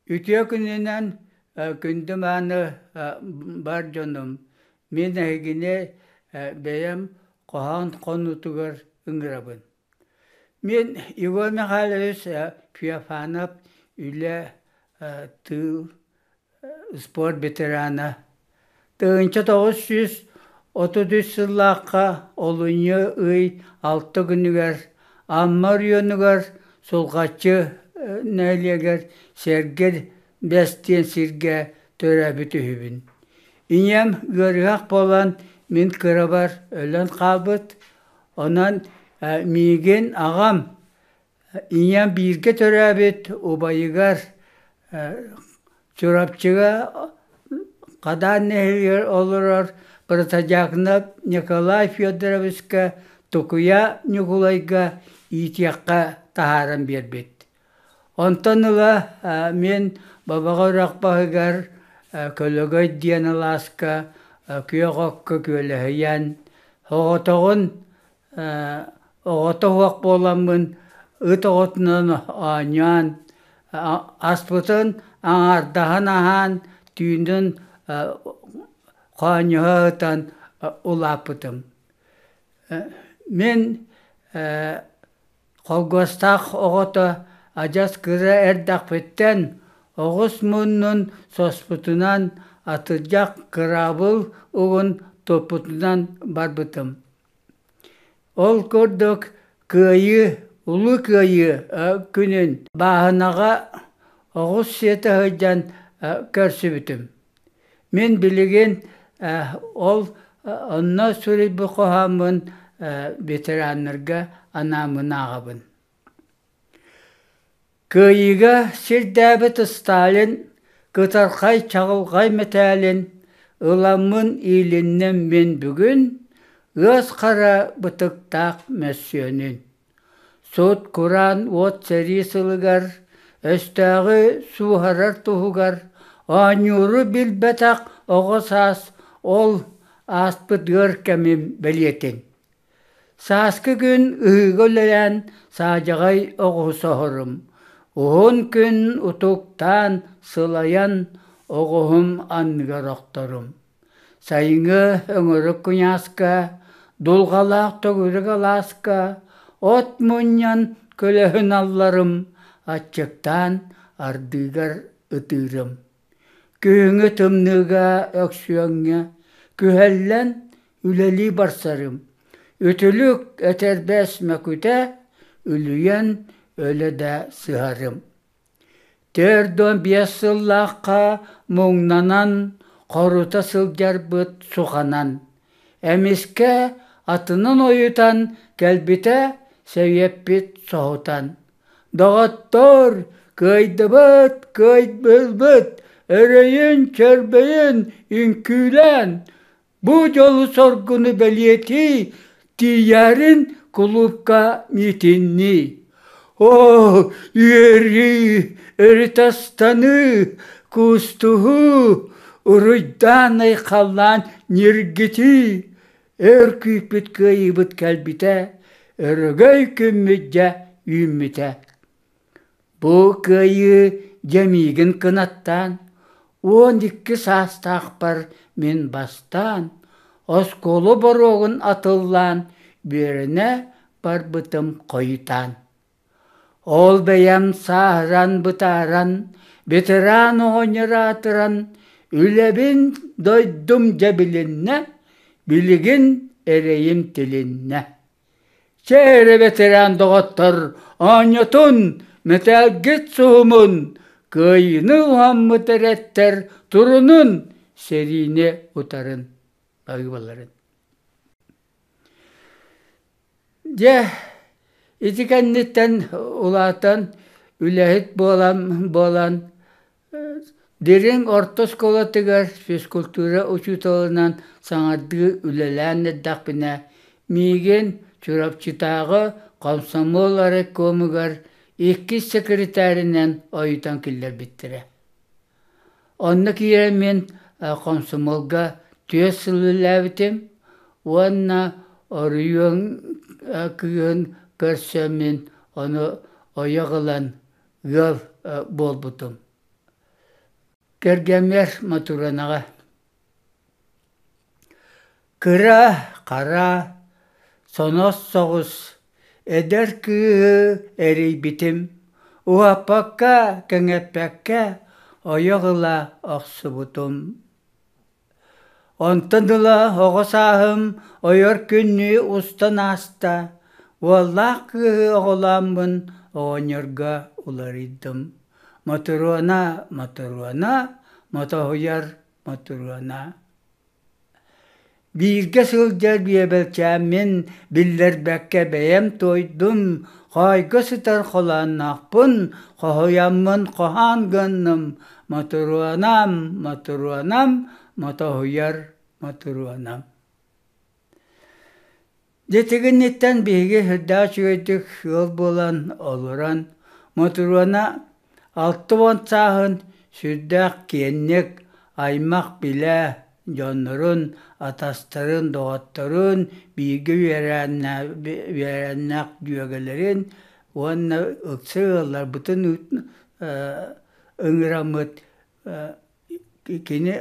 Үтүө күнүнэн күндү мааны бар дьонум! Мин эһигини бэйэм хоһоон хонуутугар ыҥырабын. Мин Егор Михайлович Феофанов үлэ, тыыл, спорт ветерана. 1933 сыллаахха олунньу ый алта күнүгэр Амма оройуонугар Сулҕаччы нэһилиэгэр Сэргэ Бэс диэн сиргэ төрөөбүт үһүбүн. Ийэм ыарыһах буолан мин кырабар өлөн хаалбыт. Онон миигин аҕам Ийэм бииргэ төрөөбүт убайыгар Чурапчыга Хадаан нэһилиэгэр олорор Протодьяконов Николай Федоровичка Тукуйа Ньукулайга иитиэххэ таһааран биэрбит. Онтон ыла мин Бабаҕа үрэх баһыгар Көлөгөй диэн алааска күөх окко күөлэһийэн, соҕотоҕун Оҕото суох буоламмын ыт оҕотунан оонньоон, аспытын аҥаардаһан аһаан, түүнүн хоонньоһо сытан улааппытым. Мин Холкуостаах оҕото адьас кыра эрдэхпиттэн оҕус муннун соспутунан, атырдьах кыраабыл угун туппутунан барбытым. Ол курдук Кыайыы, Улуу Кыайыы күнүн бааһынаҕа оҕус сиэтэ сылдьан көрсүбүтүм. Мин билигин ол онно суруйбут хоһооммун ветераннарга анааммын ааҕабын. Кыайыыга сирдээбит Сталин кытархай чаҕылхай мэтээлин ыламмын иилинним мин бүгүн ыас хара бытыктаах мөссүөнүн. Сут-кураан уот сэрии сылыгар өстөөҕү сууһарар туһугар оонньууру билбэтэх оҕо саас ол ааспыт ыар кэмим бэлиэтин. Сааскы күн ыһыыга үлэлээн саадьаҕай оҕуһу соһорум, уһун күн утуктаан, сылайан оҕуһум анныгар охторум. Сайыҥҥы өҥүрүк куйааска, дулҕалаах төгүрүк алааска от мунньан көлөһүн алларым, аччыктаан ардыыгар ытыырым. Күһүҥҥү тымныыга өксүөҥҥэ күһэллэн үлэлии барсарым. Үтүлүк этэрбэс мөкүтэ үлүйэн өлө да сыһарым. 45 сыллаахха муҥнанан хорута сылдьарбыт суханан, эмискэ атынын ойутан кэлбитэ сэйиэппит соһутан Доҕоттоор, кыайдыбыт, кыайбылбыт, өрөйүн-чөрбөйүн үҥкүүлээн, бу дьолу-соргуну бэлиэтии тиийээрин кулуупка миитиннии. Оо, үөрүү, өрүтастаныы, куустуһуу, уруйдаан-айхаллаан ньиргитии, өр күүппүт кыайыыбыт кэлбитэ, өрөгөй күммүт дьэ үүммүтэ. Бу кыайыы дьэ миигин кынаттаан, 12 саастаахпар мин бастаан, оскуола боруогун атыллаан үөрэнэ барбытым хойутаан. Ол бэйэм сааһыран бытааран, ветеран оҕонньор аатыран, үлэбин дойдум дьэ билиннэ, билигин эрэйим тилиннэ. Чэ эрэ ветеран доҕоттор, оонньотун, мэтээлгит суһумун, кыайыыны уһаммыт эрэттэр турунун, сэриини утарын баһыыбаларын. Дьэ, ити кэнниттэн улаатан, үлэһит буолан буолан Дириҥ орто оскуолатыгар физкультура учууталынан саҥардыы үлэлээн эрдэхпинэ, миигин Чурапчытааҕы комсомол райкомугар иккис секретарынан ойутан киллэрбиттэрэ. Онно киирэн мин комсомолга түөрт сыл үлэлээбитим уонна оройуон кыыһын көрсөн мин ону ойох ылан ыал буолбутум. Кэргэммэр Матуранаҕа Кыра, хара, сонос соҕус эдэр кыыһы эрийбитим, уһаппакка, кэҥэппэккэ ойох ыла охсубутум. Онтон ыла оҕо сааһым ойор күннүү устан ааста, уоллаах кыыһы оҕолооммун оҕонньорго уларыйдым. Мотуруона, Мотуруона, мотоһуйар Мотуруона. Бииргэ сылдьар биэбэлчээммин биллэрбэккэ бэйэм туойдум, хоойго сытар холоонноохпун, хоһуйаммын хоһоон гынным, Мотуруонам, Мотуруонам, мотоһуйар Мотуруонам. Дьэ итигинниттэн биһиги сүрдээх үчүгэйдик ыал буолан олорон, Мотуруона 60 сааһын сүрдээх киэҥник аймах-билэ дьоннорун, атастарын, доҕотторун, бииргэ үөрэннээх дьүөгэлэрин уонна ыкса ыалларбытын ыҥыраммыт кини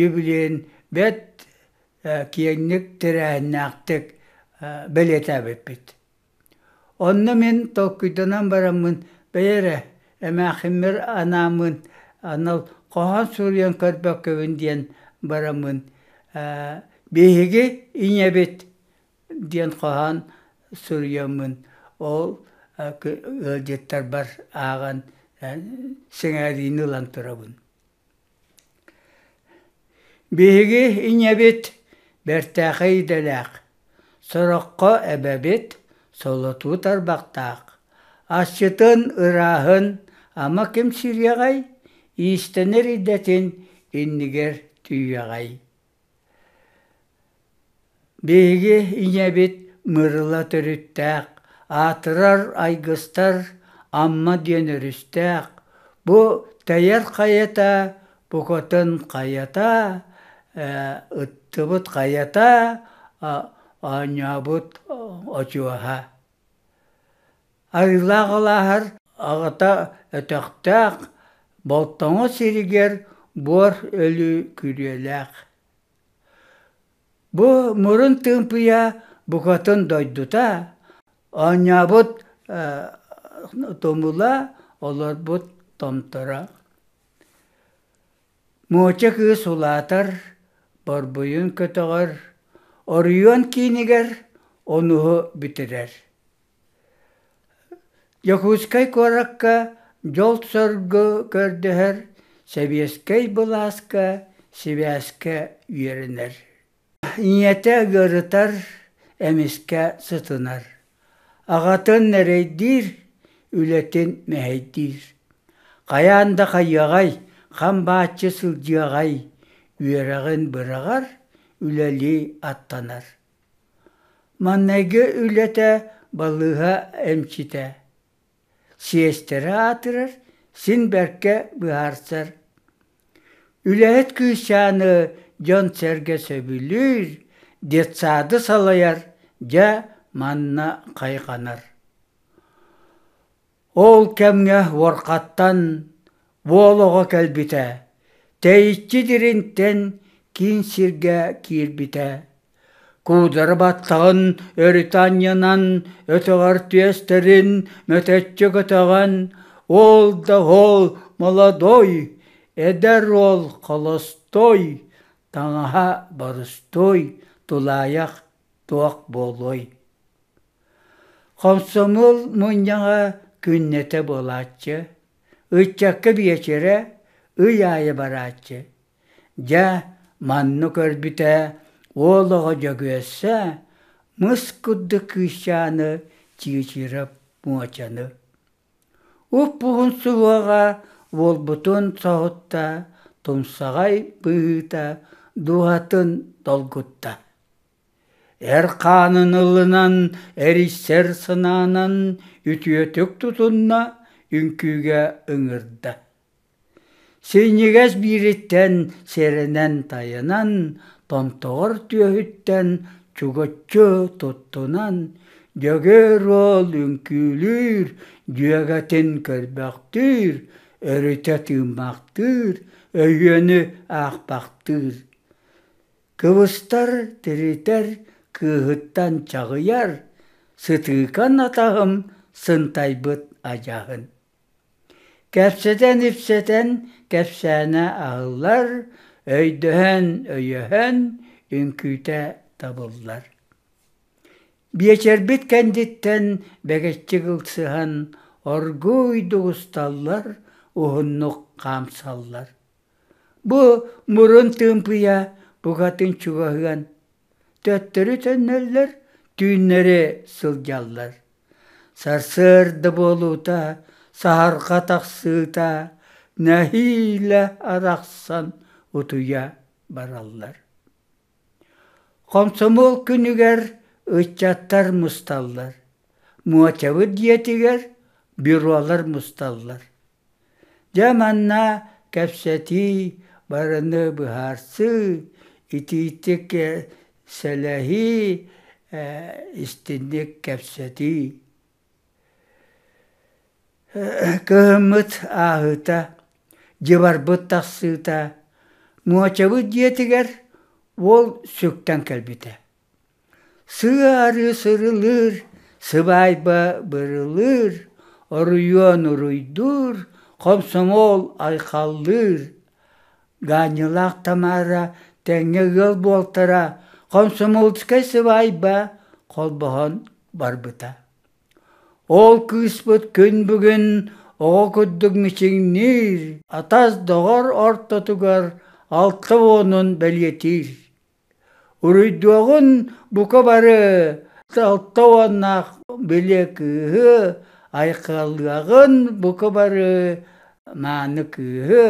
юбилейын бэрт киэҥник тэрээһиннээхтик бэлиэтээбиппит. Онно мин толкуйданан бараммын бэйэ эрэ эмээхиммэр анааммын анал хоһоон суруйан көрбөккөбүн диэн бараммын биһиги ийэбит диэн хоһоон суруйаммын ол ыалдьыттарбар ааҕан сэҥээриини ылан турабын. Биһиги ийэбит бэртээхэй идэлээх, сороххо эбэбит солотуу тарбахтаах, асчытын ырааһын ама ким сириэҕэй, иистэнэр идэтин иннигэр түүйэҕэй. Биһиги ийэбит Мырыла төрүттээх, аатырар айгыстар Амма диэн өрүстээх, бу Тэйэр хайата, букатын хайата, ыттыбыт хайата, оонньообут очуоһа. Арыылаах алааһар аҕата өтөхтөөх, Болтоҥо сиригэр буор өлүү күрүөлээх. Бу мурун тыымпыйа букатын дойдута, оонньообут тумула, олорбут томторо. Муоча кыыс улаатар, борбуйун көтөҕөр, оройуон киинигэр онуһу бүтэрэр. Дьокуускай куоракка дьол-соргу көрдөһөр, сэбиэскэй былааска сибээскэ үөрэнэр. Ийэтэ ыарытар, эмискэ сытынар. Аҕатын эрэйдиир, үлэтин мэһэйдиир. Хайаан да хайыаҕай, хам бааччы сылдьыаҕай, үөрэҕин быраҕар, үлэлии аттанар. Маҥнайгы үлэтэ балыыһа эмчитэ, сиэстэрэ аатырар, син бэркэ быһаарсар. Үлэһит кыысчааны дьон-сэргэ сөбүлүүр, детсады салайар, дьэ манна хайҕанар. Ол кэмҥэ Уорхаттан уол оҕо кэлбитэ, тэйиччи дириҥтэн киин сиргэ киирбитэ. Куудара баттаҕын өрүтэ анньынан, өтөҕөр түөстэрин мөтөччү көтөҕөн, ол да ол молодой, эдэр уол холостой, таҥаһа борустуой, тулаайах туох буолуой. Хомсомуол мунньаҕа күннэтэ буолааччы, ыччакка биэчэрэ ый аайы барааччы. Дьэ, манна көрбүтэ уол оҕо Дьөгүөссэ мыс курдук кыысчааны Чыычырап Муочаны. Уп-уһун суһуоҕа уолбутун соһутта, тумсаҕай быһыыта дууһатын долгутта. Эр хаанын ылынан, эрийсэр санаанан үтүөтүк тутунна, үҥкүүгэ ыҥырда. Синньигэс биириттэн сэрэнэн тайанан, томтоҕор түөһүттэн чугуччу туттунан, Дьөгүөр уол үҥкүүлүүр, дьүөгэтин көрбөхтүүр, өрүтэ тыыммахтыыр, өйүөнү аахпахтыыр. Кыбыстар, тиритэр, кыыһыттан чаҕыйар, сытыыкан атаһым сынтайбыт адьаһын. Кэпсэтэн-ипсэтэн кэпсээнэ аһыллар, өйдөһөн-өйөһөн үҥкүүтэ табыллар. Биэчэрбит кэнниттэн бэгэччик ылсыһан оргууй дугусталлар, уһуннук хаамсаллар. Бу мурун тыымпыйа букатын чугаһыан, төттөрү төннөллөр, түүннэри сылдьаллар. Сарсыарда буолуута, саһарҕа тахсыыта нэһиилэ арахсан утуйа бараллар. Хомсомуол күнүгэр ыччаттар мусталлар, Муочабыт дьиэтигэр бюролар мусталлар. Дьэ манна кэпсэтии, барыны быһаарсыы, итиитик сэлэһии, истинник кэпсэтии. Кыһыммыт ааһыыта, дьыбарбыт тахсыыта, Муочабыт дьиэтигэр уол сүктэн кэлбитэ. Сыа-арыы сырылыыр, сыбаайба бырылыыр, оруйуон уруйдуур, хомсомуол айхаллыыр. Гаанньалаах Тамара тэҥҥэ ыал буолтара, хомсомуолскай сыбаайба холбоһон барбыта. Ол кыыспыт күн бүгүн оҕо курдук мичиҥниир, атас-доҕор ортотугар 60-ун бэлиэтиир. Уруйдуоҕун бука бары 60-наах били кыыһы, айхаллыаҕын бука бары мааны кыыһы,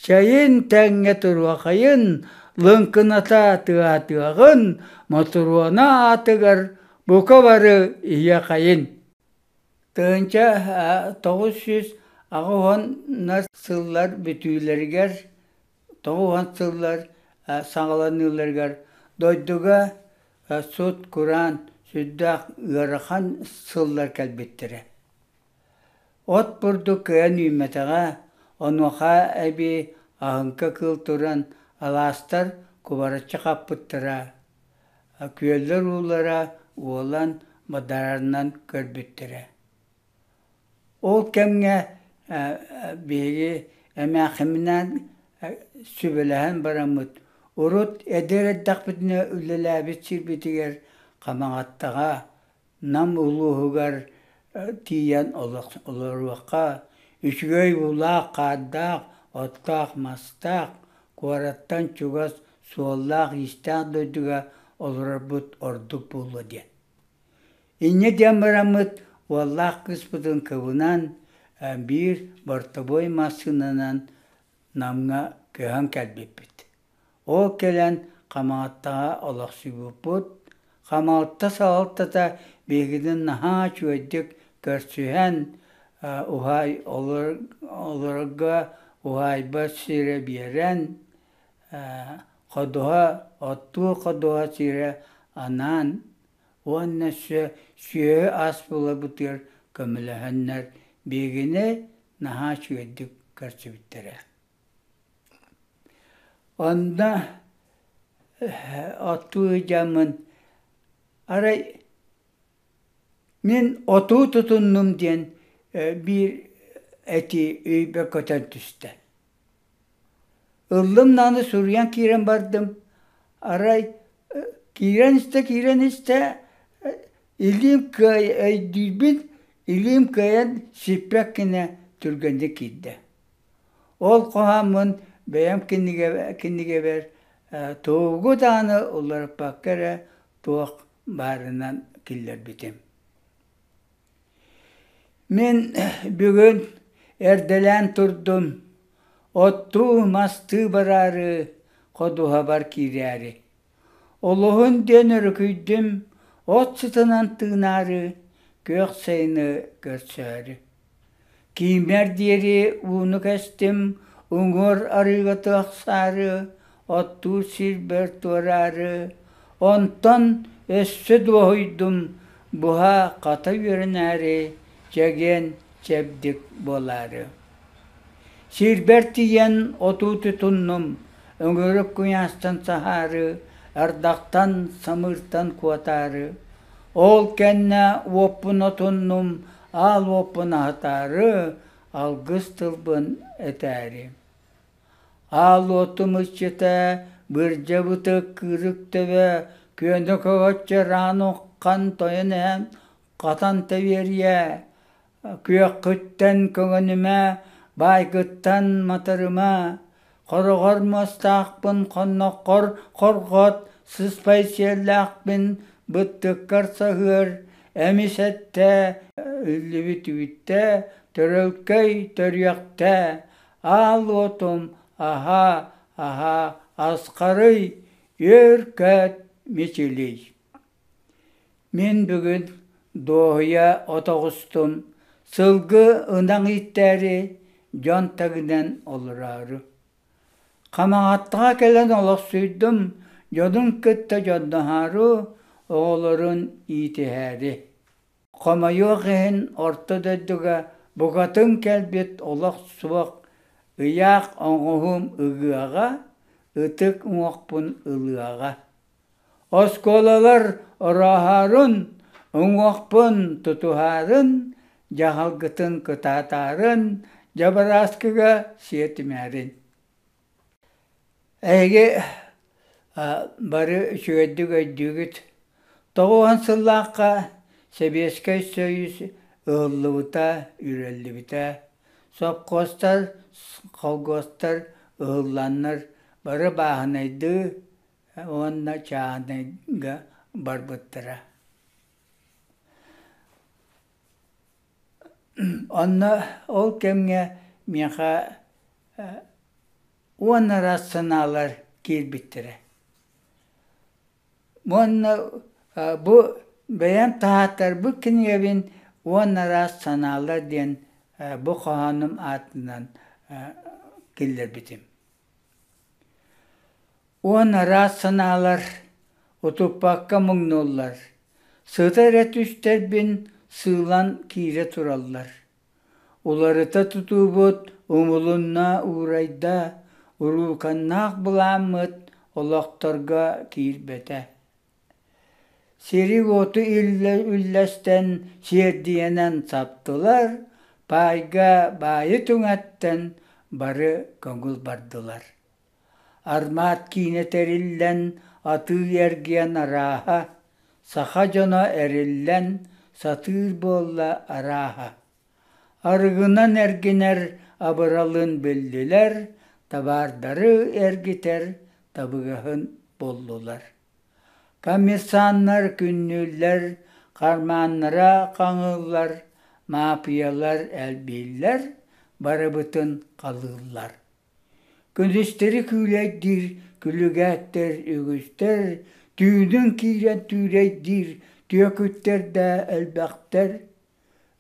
чэйин тэҥҥэ туруохайын, лыҥкыната тыаһатыаҕын, Мотуруона аатыгар бука бары иһиэхэйин. 1980 сыллар бүтүүлэригэр 90 сыллар саҕаланыыларыгар дойдуга сут-кураан сүрдээх ыарахан сыллар кэлбиттэрэ. От бурдук кыайан үүммэтэҕэ, онуоха эбии аһыҥка кыыл туран алаастар кубарыччы хаппыттара, күөллэр уулара уолан бадарынан көрбүттэрэ. Ол кэмҥэ биһиги эмээхиминээн сүбэлэһэн бараммыт, урут эдэр эрдэхпитинэ үлэлээбит сирбитигэр Хамаҕаттаҕа, Нам улууһугар тиийэн олоруохха, үчүгэй уулаах-хаардаах, оттоох-мастаах, куораттан чугас суоллаах-иистээх дойдуга олорорбут ордук буолуо диэн. Инньэ диэн бараммыт уоллаах кыыспытын кыбынан, биир бортобуой массыынанан Намҥа көһөн кэлбиппит. Ол кэлэн Хамаҕаттаҕа олохсуйбуппут. Хамаҕатта салалтата биһигини наһаа үчүгэйдик көрсүһэн, уһаай олорорго уһаайба сирэ биэрэн, ходуһа, оттуу ходуһа сирэ анаан уонна сүөһү ас буларбытыгар көмөлөһөннөр биһигини наһаа үчүгэйдик көрсүбүттэрэ. Онно оттуу сылдьаммын арай мин отуу тутуннум диэн биир этии өйбөр көтөн түстэ. Ыллым даҕаны суруйан киирэн бардым. Арай киирэн истэ, киирэн истэ илиим кыай өйдүүрбүн илиим кыайан сиппэт гына түргэнник киирдэ. Ол хоһооммун бэйэм кинигэбэр тугу даҕаны уларыппакка эрэ туох баарынан киллэрбитим. Мин бүгүн эрдэлээн турдум, оттуу-мастыы бараары, ходуһабар киирээри. Олуһун диэн өрүкүйдүм, от сытынан тыынаары, күөх сайыны көрсөөрү. Кииммэр диэри ууну кэстим, уҥуор арыыга тахсаары, оттуур сирбэр туораары, онтон өссө дуоһуйдум, буһа-хата үөрэнээри, чэгиэн, чэбдик буолаары. Сирбэр тиийэн отуу тутуннум, өҥүрүк куйаастан саһаары, ардахтан, самыыртан куотаары. Ол кэннэ уоппун отуннум, аал уоппун аһатаары, алгыс тылбын этээри. Аал уотум иччитэ, бырдьабытык кыырык төбө, күөнэ көҕөччө раан уххан тойон эһэм хатан тэбиэриэ, Күөххүттэн көҥөнүмэ, баайгыттан матарыма, хороҕор муостаахпын хонноххор хорҕот, сыспай сиэллээхпин быттыккар саһыар, эмис эттэ, үллүбүт үүттэ, төрөлкөй төрүөхтэ, аал уотум аһаа, аһаа, асхарый, үөр-көт мичилий. Мин бүгүн дуоһуйа от оҕустум, сылгы ынах ииттээри, дьон таҥынан олороору. Хамаҕаттаҕа кэлэн олохсуйдум, дьонун кытта дьонноһоору, оҕолорун иитиһээри. Хомойуох иһин, орто дойдуга букатын кэлбит олох суох, ыйаах оҥоһуум ыгыаҕа, ытык уҥуохпун ылыаҕа. Оскуолалар орооһоорун, уҥуохпун тутуһаарын, дьаһалгытын кытаатаарын, дьабарааскыга сиэтимээрин. Эһиги бары үчүгэйдик өйдүүгүт. 90 сыллаахха Сэбиэскэй Союз ыһыллыбыта, үрэллибитэ. Сопхуостар, холкуостар ыһылланнар бары бааһынайдыы уонна чааһынайга барбыттара. Онно ол кэмҥэ миэхэ уон араас санаалар киирбиттэрэ. Уонна бу бэйэм таһааттарбыт кинигэбин уон араас санаалар диэн бу хоһоонум аатынан киллэрбитим. Уон араас санаалар утуппакка муҥнууллар, сыта эрэ түстэрбин сыылан киирэ тураллар. Уларыта тутуубут умулунна уурайда, урууканнаах былааммыт олохторго киирбэтэ. Сири-уоту үллэстэн сиэрдийэнэн саптылар, паайга баайы түҥэттэн бары көҥүл бардылар. Армаат киинэ тэриллэн, атыы-эргиэн арааһа, саха дьоно эриллэн, сатыыр буолла арааһа. Арыгынан эргинэр абыралын биллилэр, табаардары эргитэр табыгаһын буллулар. Комиссаннар күннүүллэр, хармааннара хаҥыыллар, маапыйалар элбииллэр, барыбытын халыыллар. Күнүстэри күүлэйдиир күлүгээттэр үгүстэр, түүнүн киирэн түүрэйдиир түөкүттэр да элбэхтэр.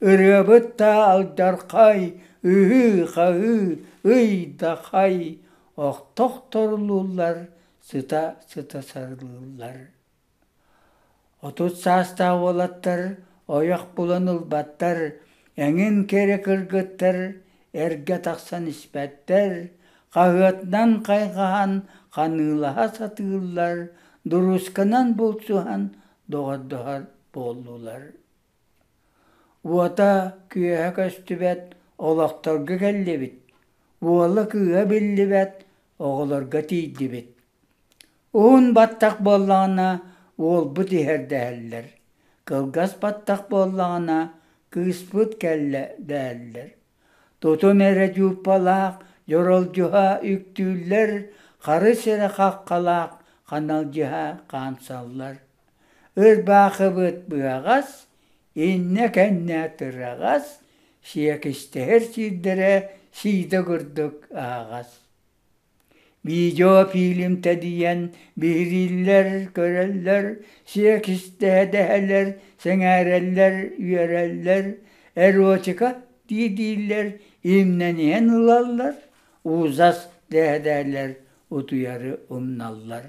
Ырыабыт да алдьархай, ыһыы-хаһыы, ый да хай, охтохторулууллар, сыта-сыта сарылыыллар. 30 саастаах уолаттар ойох булан ылбаттар, эҥин кэрэ кыргыттар эргэ тахсан испэттэр, хаһыатынан хайҕаһан ханыылаһа сатыыллар, дуруусканан булсуһан доҕордоһор буоллулар. Уота-күөһэ көстүбэт олохторго кэллибит, уола-кыыһа биллибэт оҕолорго тиийдибит. Уһун баттах буоллаҕына уолбут иһэр дэһэллэр, кылгас баттах буоллаҕына кыыспыт кэллэ дэһэллэр. Тутум эрэ дьууппалаах дьоролдьуһа үктүүллэр, харыс эрэ хаххалаах ханалдьыһа хаамсаллар. Ырбаахыбыт быһаҕас, иннэ-кэннэ тыраҕас, сиэкистэһэр сирдэрэ сиидэ курдук аһаҕас. Видеофильм тэрийэн биһирииллэр, көрөллөр, сиэкистэһэ дэһэллэр, сэҥээрэллэр, үөрэллэр, эротика дии-дииллэр, имнэниһэн ылаллар, ужас дэһэ-дэһэллэр, утуйары умналлар.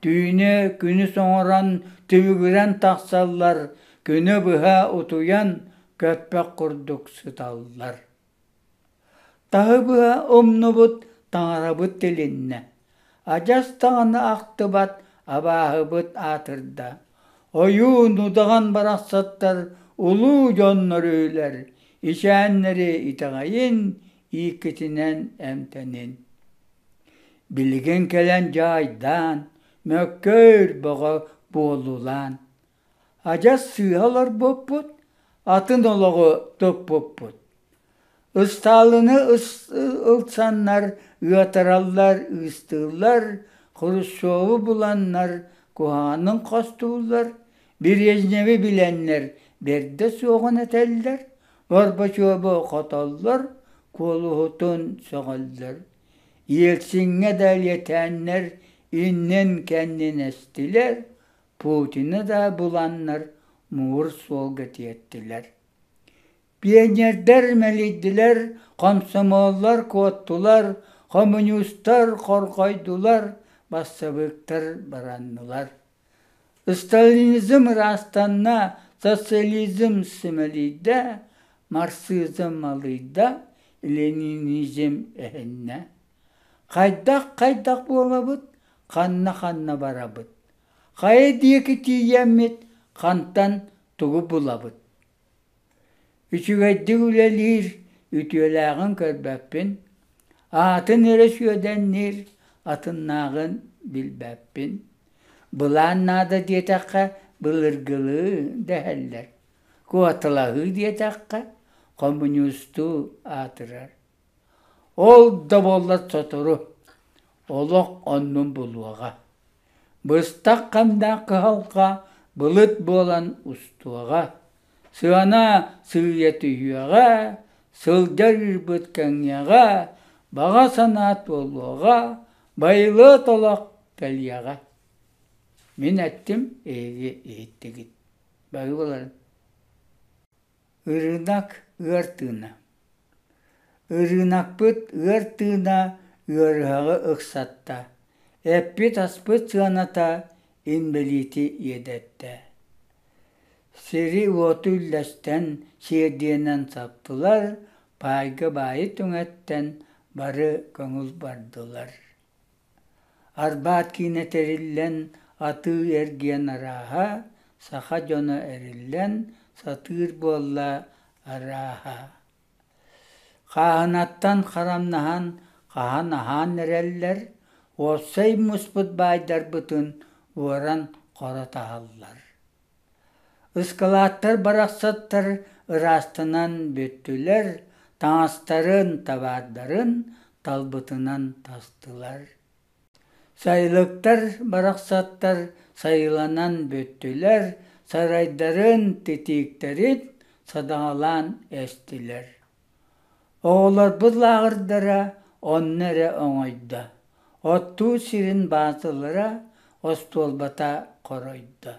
Түүнү күнүс оҥорон түбүгүрэн тахсаллар, күнү быһа утуйан көппөх курдук сыталлар. Таһы быһа умнубут таҥарабыт тилиннэ, адьас даҕаны ахтыбат абааһыбыт аатырда. Ойуун удаҕан барахсаттар улуу дьоннор үһүлэр, ичээннэри итэҕэйин, ииккитинэн эмтэнин. Билигин кэлэн дьаайдаан, мөккөөр бөҕө буоллулаан. Адьас сыыһа олорбуппут, атын олоҕу туппуппут. Ыстаалыны ылсаннар ыатараллар, ыыстыыллар, Хрущеву буланнар куһаҕанын хостууллар, Брежневи билэннэр бэрдэ суоҕун этэллэр, Горбачеву хотоллор, куолуһутун сөҕөллөр. Ельциҥҥэ да элиэтээннэр иннин-кэннин эстилэр, Путины да буланнар муҥур суолга тиэртилэр. Пионердар мэлийдилэр, хомсомуоллар куоттулар, хомуньуустар хорҕойдулар, бассабыыктар бараннылар. Сталинизм ыраастанна, социализм симэлийдэ, марксизм малыйда, ленинизм эһиннэ. Хайдах-хайдах буолабыт, ханна-ханна барабыт? Хайа диэки тиийэммит, хантан тугу булабыт? Үчүгэйдик үлэлиир, үтүөлээҕин көрбөппүн, аатын эрэ сүөдэнниир, атыннааҕын билбэппин. Былаан наада диэтэххэ, былыргылыы дэһэллэр, куоталаһыы диэтэххэ, хомуньуустуу аатырар. Ол да буоллар сотору олох оннун булуоҕа. Быстах ханнаах кыһалҕа былыт буолан устуоҕа, сыана сыыйа түһүөҕэ, сылдьар ыырбыт кэҥиэҕэ, баҕа санаа туолуоҕа, байылыат олох кэлиэҕэ. Мин эттим, эһиги иһиттигит. Бары буоларын. Ырыынак ыар тыына. Ырыынакпыт ыар тыына ыарыһаҕы ыксатта, эппит-аспыт сыаната инбэлиити иэдэттэ. Сири-уоту үллэстэн сиэрдийэнэн саптылар, паайга баайы түҥэттэн бары көҥүл бардылар. Арбаат киинэ тэриллэн, атыы-эргиэн арааһа, саха дьоно эриллэн, сатыыр буолла арааһа. Хааһынаттан харамнаһан хаһан аһаан эрэллэр, уопсай муспут баайдарбытын уоран хоро таһаллар. Ыскылааттар барахсаттар ыраастанан бүттүлэр, таҥастарын, табаардарын талбытынан тастылар. Сайылыктар барахсаттар сайыланан бүттүлэр, сарайдарын, титииктэрин садаҥалаан эстилэр. Оҕолорбут лааҕырдара онно эрэ оҥойдо, оттуу сирин баазалара остуолбата хоройдо.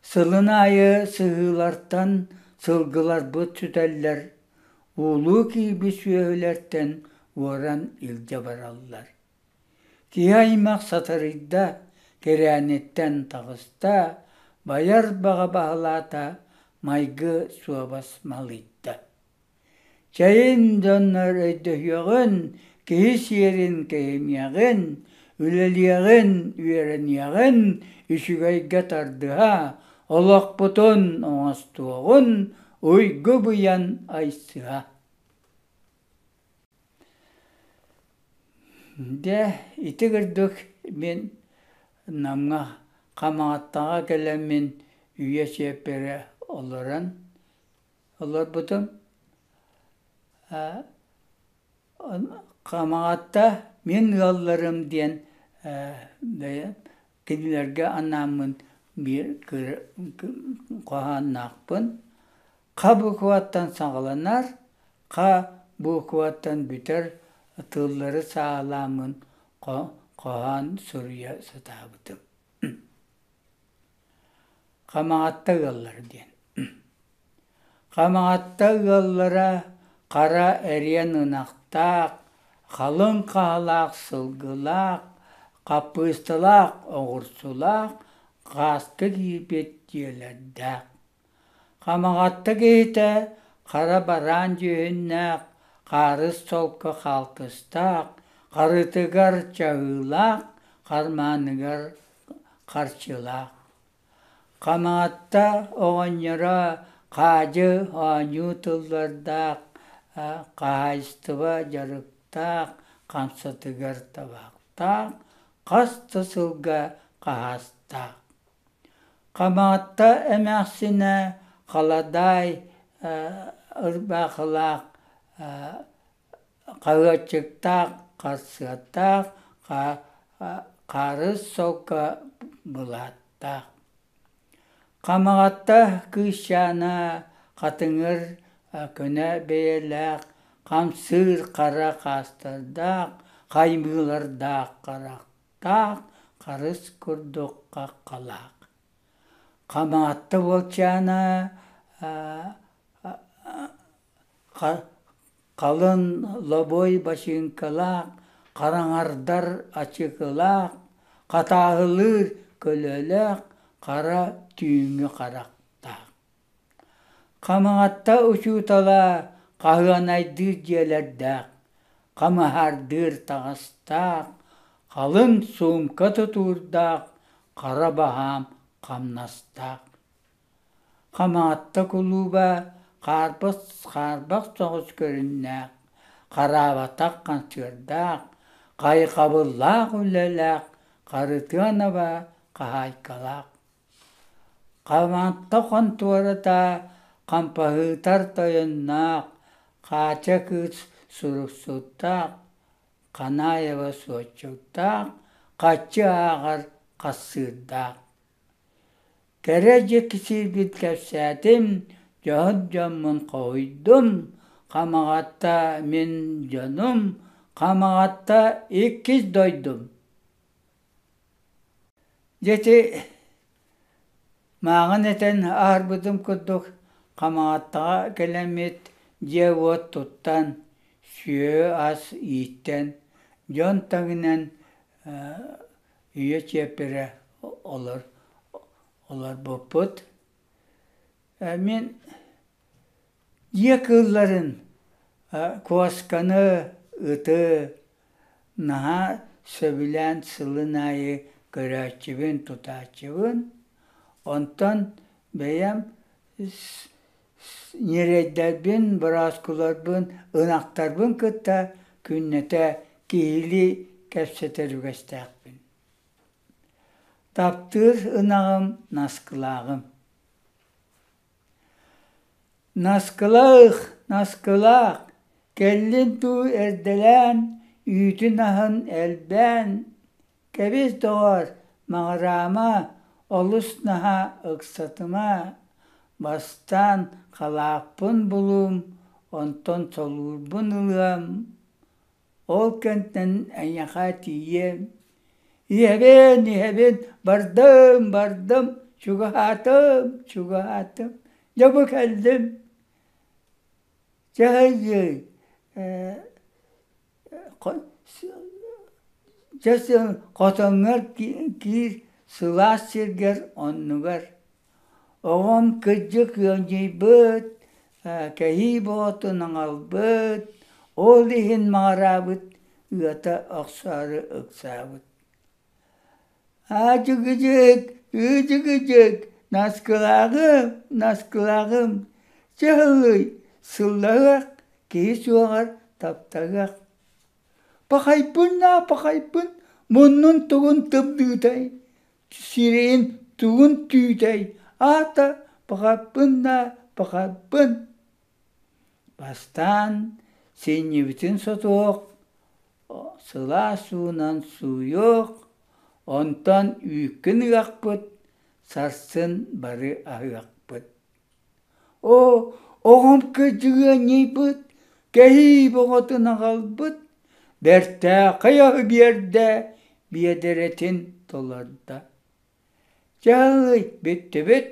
Сылын аайы сыһыылартан сылгыларбыт сүтэллэр, уулуу киирбит сүөһүлэртэн уоран илдьэ бараллар. Киһи аймах сатарыйда, кэрээниттэн таҕыста, байар баҕа баһылаата, майгы суобас малыйда. Чэйин дьоннор өйдөһүөҕүн, киһи сиэрин кэһимиэҕин, үлэлиэҕин, үөрэниэҕин, үчүгэйгэ тардыһа, олохпутун оҥостуоҕун, уйгу-быйан айсыһа. Дьэ, ити курдук мин Намҥа Хамаҕаттаҕа кэлэммин үйэ чиэппэрэ олорон олорбутум. Хамаҕатта мин ыалларым диэн кинилэргэ анааммын биир хоһоонноохпун. Ха букваттан саҕаланар, ха букваттан бүтэр тыллары саҕалааммын хоһоон суруйа сатаабытым. Хамаҕатта ыаллар диэн. Хамаҕатта ыаллара хара эриэн ынахтаах, халыҥ хаһалаах сылгылаах, хаппыысталаах оҕурсулаах, хааска киирбит дьиэлэрдээх. Хамаҕатта киһитэ хара бараан дьүһүннээх, хаарыс солко хаалтыстаах, харытыгар чаһыылаах, хармааныгар харчылаах. Хамаҕатта оҕонньоро хаадьы оонньуу тыллардаах, хаһаайыстыба дьарыктаах, хамсатыгар табаахтаах, хас да сылга хаһаастаах. Хамаҕатта эмээхсинэ халадаай ырбаахылаах, хаһыаччыктаах, харсыаттаах, хаарыс солко былааттаах. Хамаҕатта кыысчаана хатыҥыр көнө бэйэлээх, хамсыыр хара хаастардаах, хаймыылардаах харахтаах, харыс курдук хаххалаах. Хамаҕатта уолчаана Халыҥ лобуой бачыыҥкалаах, хараҥардар ачыкылаах, хатааһылыыр көлөлөөх, хара түүҥҥү харахтаах. Хамаҕатта учуутала хаһыанайдыыр дьиэлэрдээх, хамыһаардыыр таҥастаах, халыҥ суумка тутуурдаах, хара баһаам хамнастаах. Хамаҕатта кулууба хаарбах соҕус көрүҥнээх, хараабатах хансыардаах, хайҕабыллаах үлэлээх Харытыанаба хаһаайкалаах. Хамаҕатта хонтуората хампаһыытар тойонноох, Хаача кыыс суруксуттаах, Ханаева суотчуттаах, хаччы ааҕар хассыырдаах. Кэрэ дьиксиирбит кэпсээтим, дьоһун дьоммун хоһуйдум, Хамаҕатта мин дьонум, Хамаҕатта иккис дойдум. Дьэ ити мааҕын этэн аһарбытым курдук Хамаҕаттаҕа кэлэммит дьиэ-уот туттан, сүөһү-ас ииттэн, дьон таҥынан үйэ чиэппэрэ олорбуппут. Мин дьиэ кыылларын куосканы, ыты наһаа сөбүлээн сылын аайы көрөөччүбүн, тутааччыбын. Онтон бэйэм ньирэйдэрбин, борооскуларбын, ынахтарбын кытта күннэтэ киһилии кэпсэтэр үгэстээхпин. Таптыыр ынаҕым наскылааҕым. Наскылаах, наскылаах, кэллин дуу эрдэлээн, үүтүн аһын элбээн, Кэбис, доҕоор, маҕараама, олус наһаа ыксатыма, бастаан халааппын булуум, онтон солуурбун ылыам, ол кэнтэн эйиэхэ тиийиэм. Иһэбин, иһэбин, бардым, бардым, чугаһаатым, чугаһаатым, дьэ бу кэллим. Чэ, Дьэ хотоҥҥор киир сылаас сиргэр оннугар оҕом кырдьык ыанньыйбыт, кэһии боотун аҥалбыт, ол иһин маҕараабыт ыата охсоору ыксаабыт. Аадьыгыдьык, ыыдьыгыдьык, наскылааҕым, наскылааҕым, чэ ыллый, сыллаһыах, киһи суоҕар таптаһыах. Пахайбын даа, пахайбын, муннун тугун тымныытай, сирэйин тугун түүтэй, аата пахаппын даа, пахаппын. Бастаан синньибитин сотуох, сылаас уунан сууйуох, онтон үүккүн ыахпыт, сарсын бары аһыахпыт. Оо, оҕом кырдьыгыанньыйбыт, кэһии бөҕөтүн аҕалбыт, бэртээхэй аһы биэрдэ, биэдэрэтин толордо. Дьаһалый бүттүбүт,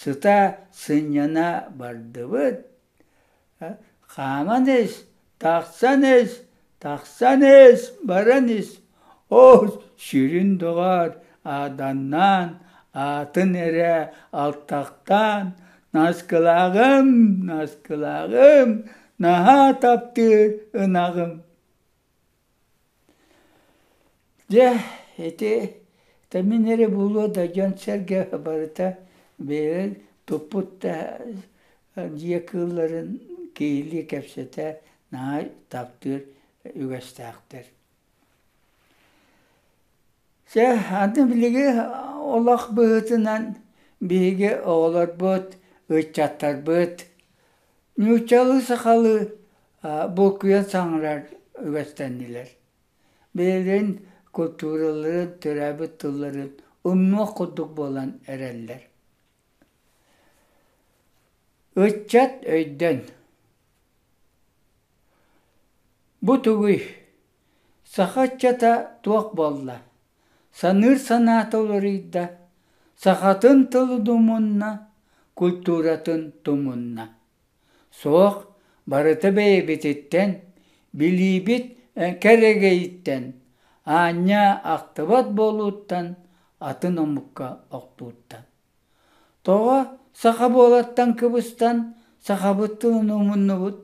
сыта сынньана бардыбыт. Хааман ис, тахсан ис, тахсан ис, баран ис. Оо, сүрүн доҕоор, ааданнаан, аатын эрэ алтахтаан, наскылааҕым, наскылааҕым, Наһаа таптыыр ынаҕым. Дьэ, ити мин эрэ буолуо да дьон-сэргэ барыта бэйэлэрин туппут да дьиэ кыылларын киһилии кэпсэтэ наһаа таптыыр үгэстээхтэр. Чэ, аны билигин олох быһыытынан биһиги оҕолорбут, ыччаттарбыт нууччалыы-сахалыы булкуйан саҥарар үгэстэннилэр. Бэйэлэрин культураларын, төрөөбүт тылларын умнуох курдук буолан эрэллэр. Ыччат өйдөн. Бу тугуй? Саха ыччата туох буолла? Саныыр санаата уларыйда, сахатын тылын умунна, культуратын тумунна. Суох, барыта бэйэбититтэн, билиибит кэрэгэйиттэн, аанньа ахтыбат буолууттан, атын омукка охтууттан. Тоҕо саха буолартан кыбыстан сахабыт тылын умуннубут,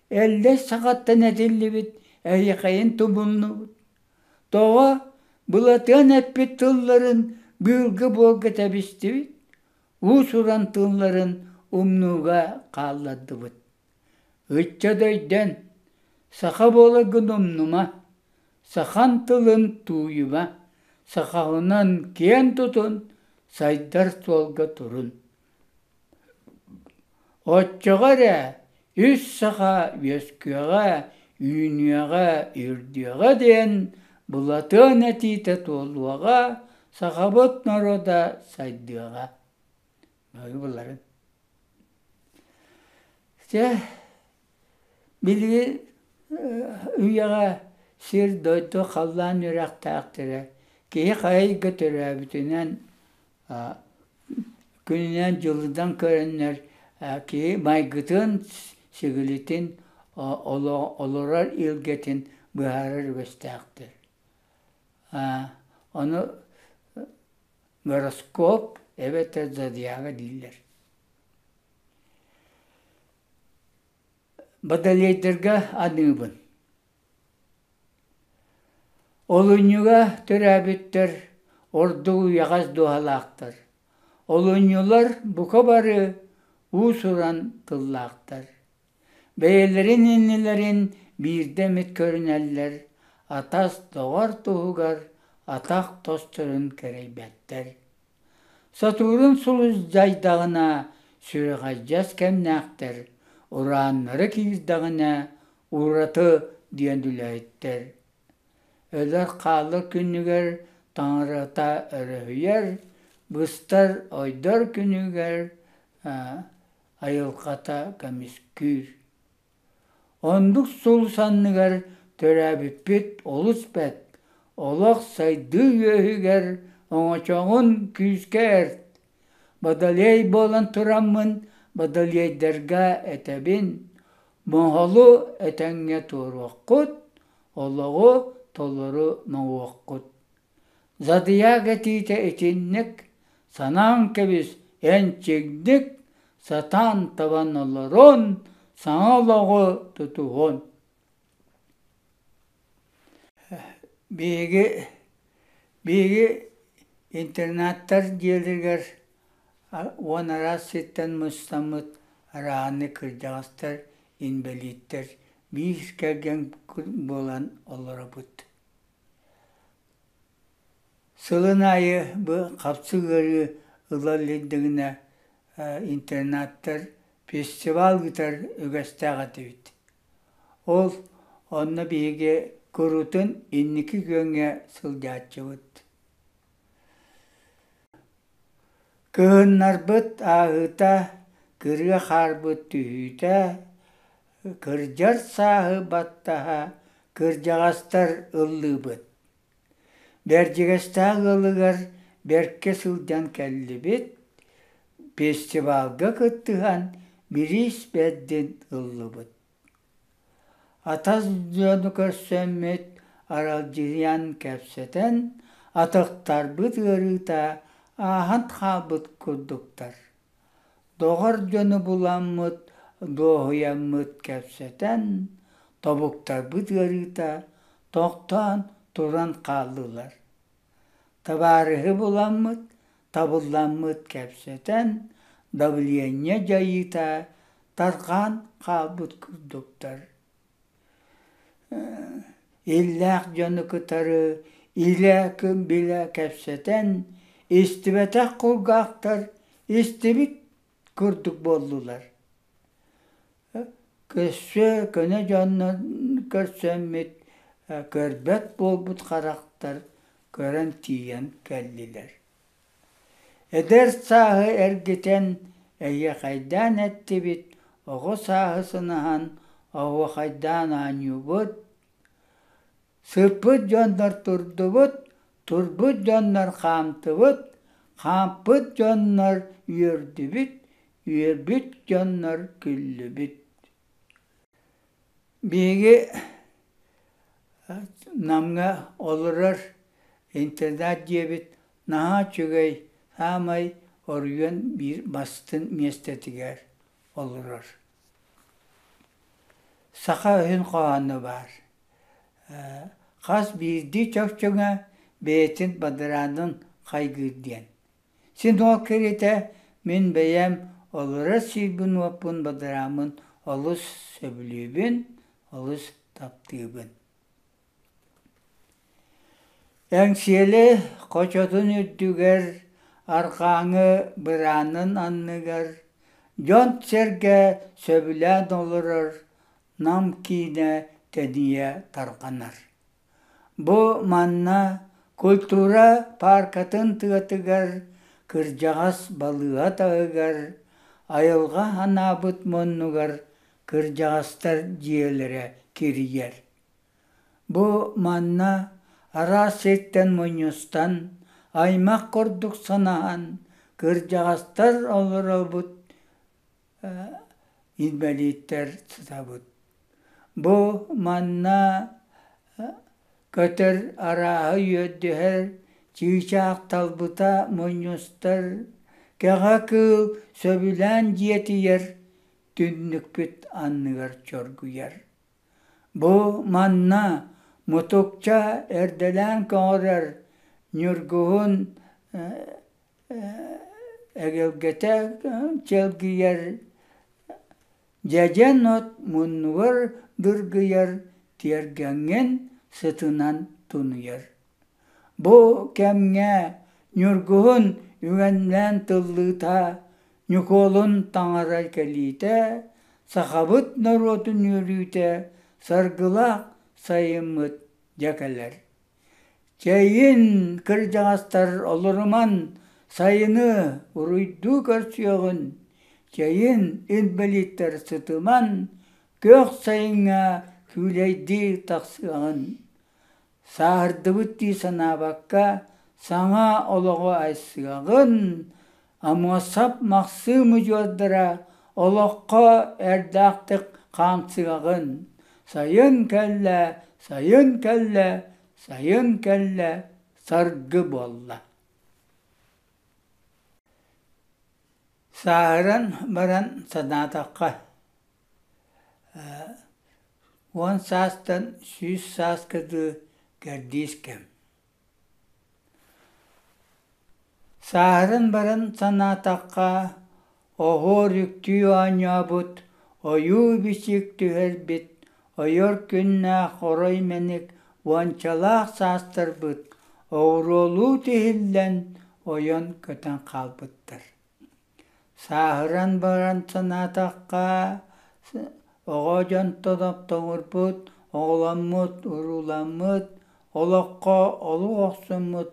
Эллэй сахаттан этиллибит эһиэхэйин тумуннубут. Тоҕо Былатыан эппит тылларын быылга буолга тэбистибит, уус-уран тылларын умнууга хааллардыбыт. Ыччат өйдөн, саха буоларгын умнума, сахан тылын тууйума, сахаҕынан киэн тутун, сайдар суолга турун. Оччоҕо эрэ үс саха үөскүөҕэ, үүнүөҕэ, үрдүөҕэ диэн Былатыан этиитэ туолуоҕа, сахабыт норуота сайдыаҕа. Буларын. Чэ, билигин үйэҕэ сир-дойду халлаан үөрэхтээхтэрэ киһи хайа ыйга төрөөбүтүнэн күнүнэн дьылынан көрөннөр киһи майгытын, сигилитин, олорор илгэтин быһаарар үгэстээхтэр. Ону гороскоп эбэтэр зодиага дииллэр. Водолейдарга аныыбын. Олунньуга төрөөбүттэр ордук уйаҕас дууһалаахтар. Олунньулар бука бары уус-уран тыллаахтар. Бэйэлэрин иннилэрин биирдэ эмит көрүнэллэр, атас-доҕор туһугар атах тосторун кэрэйбэттэр. Сатуурун сулус дьайдаҕына сүрэҕэлдьэс кэмнээхтэр, урааннара киирдэҕинэ ураты диэн үлэһиттэр. Өлөр-хаалар күнүгэр таҥарата өрөһүйэр, быстар-ойдор күнүгэр айылҕата көмүскүүр. Оннук сулус анныгар төрөөбүппүт олус бэрт, олох сайдыы үөһүгэр оҥочоҕун күүскэ эрт. Водолей буолан тураммын водолейдарга этэбин, моһолу этэҥҥэ туоруоххут, олоҕу толору моҥуоххут. Зодиак этиитэ итинник, санаан кэбис, эн чигдик, сатаан табан олорон, саҥа олоҕу тутуһун. Биһиги биһиги интернаттар дьиэлэригэр уон араас сиртэн мустаммыт арааһынай кырдьаҕастар, инбэлииттэр биир кэргэн буолан олоробут. Сылын аайы бу хапсык ыарыы ыла илиндигинэ интернаттар фестиваль ыытар үгэстээх этибит. Ол онно биһиги куруутун инники күөҥҥэ сылдьааччыбыт. Кыһыннарбыт ааһыыта, кырыа хаарбыт түһүүтэ, кырдьар сааһы баттаһа кырдьаҕастар ыллыыбыт. Бэрдьигэстээх ыалыгар бэркэ сылдьан кэллибит, фестивалга кыттыһан бириис бэрдин ыллыбыт. Атас дьону көрсөммүт, аралдьыйан кэпсэтэн, атахтарбыт ыарыыта ааһан хаалбыт курдуктар. Доҕор дьону буламмыт, дуоһуйаммыт кэпсэтэн, тобуктарбыт ыарыыта тохтоон туран хааллылар. Табаарыһы буламмыт, табылламмыт кэпсэтэн, давление дьайыыта тарҕаан хаалбыт курдуктар. Иллээх дьону кытары илэ билэ кэпсэтэн, истибэтэх кулгаахтар истибит курдук буоллулар. Көссө көнө дьоннор көрсөммүт, көрбөт буолбут харахтар көрөн тиийэн кэллилэр. Эдэр сааһы эргитэн эһиэхэйдээн эттибит, оҕо сааһы сынаһан оһуохайдаан оонньуубут, сыппыт дьоннор турдубут, турбут дьоннор хаамтыбыт, хаампыт дьоннор үөрдүбүт, үөрбүт дьоннор күллүбүт. Биһиги Намҥа олорор интернат дьиэбит наһаа үчүгэй, саамай оройуон биир бастыҥ миэстэтигэр олорор. Саха өһүн хоһооно баар. Хас биирдии чөкчөҥө бэйэтин бадараанын хайгыыр диэн. Син ол кэриэтэ мин бэйэм олорор сирбин-уоппун бадарааммын олус сөбүлүүбүн, олус таптыыбын. Эҥсиэли хочотун үрдүгэр, арҕааҥы быраанын анныгар дьон-сэргэ сөбүлээн олорор Нам киинэ тэнийэ тарҕанар. Бу манна культура пааркатын тыатыгар, кырдьаҕас балыыһа таһыгар, айылҕа анаабыт муннугар кырдьаҕастар дьиэлэрэ кирийэр. Бу манна араас сиртэн мунньустан, аймах курдук санаһан, кырдьаҕастар олоробут, инбэлииттэр сытабыт. Бу манна көтөр арааһы үөрдүһэр, чыычаах талбыта мунньустар, кэҕэ кыыл сөбүлээн дьиэтийэр, түннүкпүт анныгар чоргуйар. Бу манна мутукча эрдэлээн көҕөрөр ньургуһун эгэлгэтэ чэлгийэр, дьэдьэн от муннугар дыргыйар, тиэргэҥҥин сытынан тунуйар. Бу кэмҥэ Ньургуһун үгэннээн тыллыыта, Ньукуолун таҥара кэлиитэ, сахабыт норуотун үөрүүтэ, саргылаах сайыммыт дьэ кэлэр. Чэйин, кырдьаҕастар, олоруман, сайыны уруйдуу көрсүөҕүн, чэйин, инбэлииттэр сытыман, күөх сайыҥҥа күүлэйдии тахсыаҕын. Сааһырдыбыт дии санаабакка, саҥа олоҕу айсыаҕын, Амуосап Махсыым удьуордара олоххо эрдээхтик хаамсыаҕын, сайын кэллэ, сайын кэллэ, сайын кэллэ, саргы буолла. Сааһыран баран санаатахха, 10 саастан 100 сааска дылы кэрдиис кэм. Сааһыран баран санаатахха, оһуор үктүү оонньообут, ойуу-бичик түһэрбит, ойор күннээх орой мэник уончалаах саастарбыт оҕуруолуу тиһиллэн ойон көтөн хаалбыттар. Сааһыран баран санаатахха, оҕо дьонтон оптоҥурбут, оҕоломмут, урууламмыт, олоххо олук охсуммут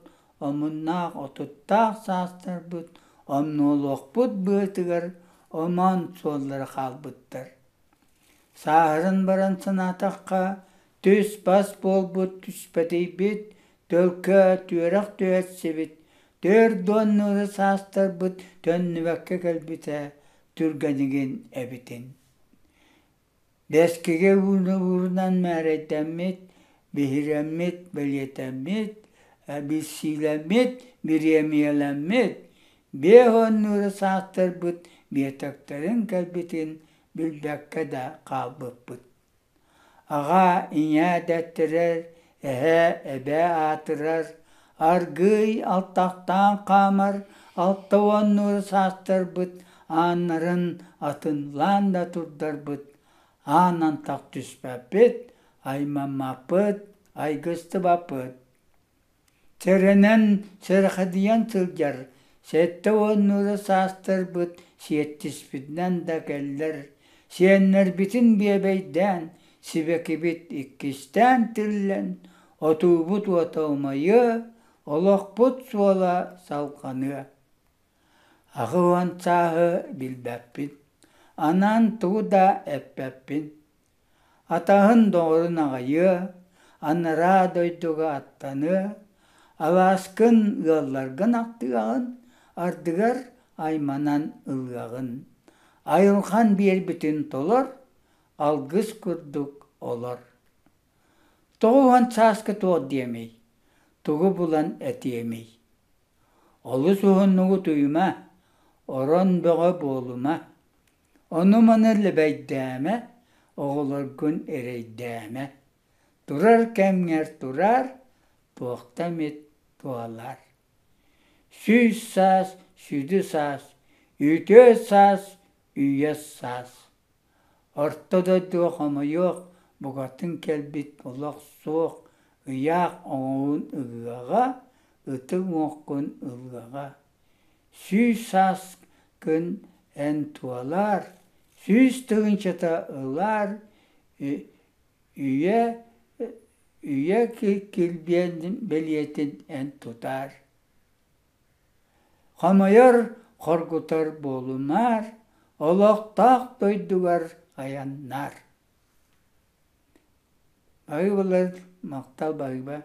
омуннаах 30-таах саастарбыт омнуолуохпут быатыгар омоон суоллара хаалбыттар. Сааһыран баран санаатахха, түс-бас буолбут түспэтийбит, төлкө түөрэх түһэрсибит, 40 нуора саастарбыт төннүбэккэ кэлбитэ түргэнигин эбитин. Бэскигэ уурунан мээрэйдэммит, биһирэммит, бэлиэтэммит, билсиилэммит, бириэмийэлэммит, 50 нуора саастарбыт биэтэктэрин кэлбитин. билбэккэ да хаалбыппыт. Аҕаа, ийээ дэттэрэр, эһээ, эбээ аатырар, аргыый алтахтаан хаамар 60 саастарбыт ааннарын атынлаан да турдарбыт, аан антах түспэппит, аймаммаппыт, айгыстыбаппыт. Сэрэнэн, сэрэхэдийэн сылдьар 70 саастарбыт сиэттиспитинэн да кэллэр, сиэннэрбитин биэбэйдээн, сибэкибит иккистээн тиллэн, отуубут уота умайыа, олохпут суола салҕаныа. 80 сааһы билбэппин, анаан тугу да эппэппин. Атаһын доҕорун аҕайыа, анараа дойдуга аттаныа, алааскын, ыалларгын ахтыаҕын, ардыгар айманан ылыаҕын. Айылҕан биэрбитин толор, алгыс курдук олор. 90 сааска туох диэмий, тугу булан этиэмий? Олус уһуннук утуйума, орон бөҕө буолума. Ону-маны лэбэйдээмэ, оҕолоргун эрэйдээмэ. Турар кэмҥэр тураар, туохта эмит туһалаар. 100 саас, сүдү саас, үтүө саас, үйэ саас. Орто дойдуга хомойуох, букатын кэлбит олох суох, ыйаах оҥоһун ыгыаҕа, ытык уҥуоххун ылыаҕа. 100 сааскын эн туолаар, 100 тыһыынчата ылаар, үйэ үйэ килбиэн бэлиэтин эн тутаар. Хомойор, хоргутар буолумаар, олохтоох дойдугар айаннаар. Баһыыбалар, махтал баһыыба.